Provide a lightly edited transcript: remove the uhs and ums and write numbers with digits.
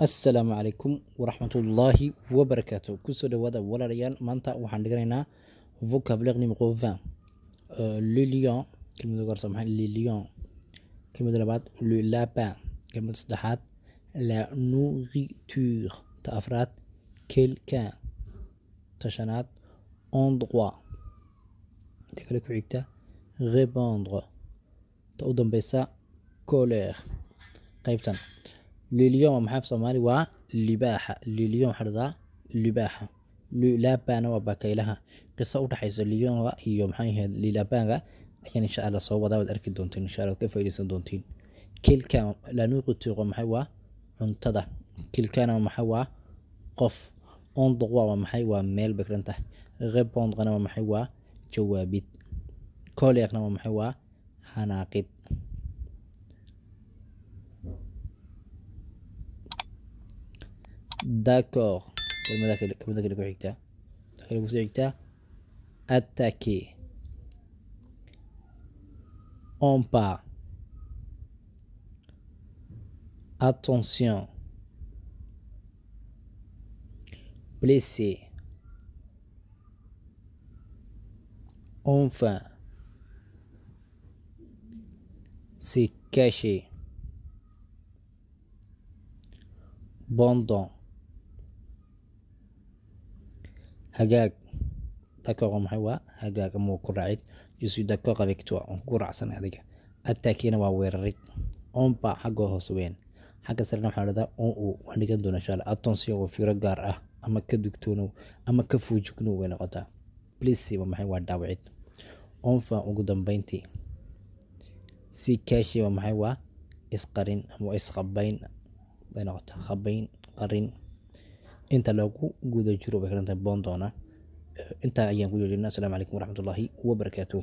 Assalaamu calaykum waraxmatullaahi wabarakaatu. Kusoo dhawaada walaalayaal, maanta waxaan dhiganaynaa vocabulaire numéro 20. Le lion, kelmada ugu horeysa maxay? Le lion. Kelmada labaad, le lapin. Kelmada saddexaad, la nourriture. Ta afraad, quelqu'un. Ta shanaad, endroit. Ta kale ku xigta, répondre. Ta u dambeysa, colère. Qaybtan le lion waa maxay af Soomaali? Waa libaaxa. Le lion waxaa dhahdaa libaaxa. Le lapin waa bakaylaha. Qiso u dhaxaysa lionga iyo maxay ahayd le lapin-ga ayaan insha Allah soo wadaa, waad arki doontiin insha Allah, waad ka faa'iidaysan doontiin. Quelqu'un, la nourriture waa maxay? Waa cuntada. Quelqu'un waa maxay? Waa qof. Endroit waa maxay? Waa meel bay ka dhigan tahay. Répondre-na waa maxay? Waa jawaabid. Colère-na waa maxay? Waa xanaaqid. D'accord, kelmada kale, kelmada kale ku xigta, kale ku sii xigta, attaquer, en bas, attention, blessé, enfin, se cacher, pendant. Hagaag. D'accord waa maxay? Waa hagaag ama waa ku raacid. Je suis d'accord avec toi, waan ku raacsanahay adiga. Attaquer-na waa weerarid. En bas xagga hoose weyn, xagga sarena waxaa dhahdaa en haut. Waan dhigan doonaa insha Allah. Attention waa fiiro gaar ah ama ka digtoonow ama ka feejignow way noqotaa. Blessé waa maxay? Waa dhaawacid. Enfin, ugu dambeyntii. Se cacher waa maxay? Waa isqarin ama waa isqabayn bay noqotaa, qabayn, qarin inta lagu guda jiro bay ka dhigan tahay. Boon doona intaa ayaan ku joojinaa. Asalaamu calaykum waraxmatullaahi wabarakaatuh.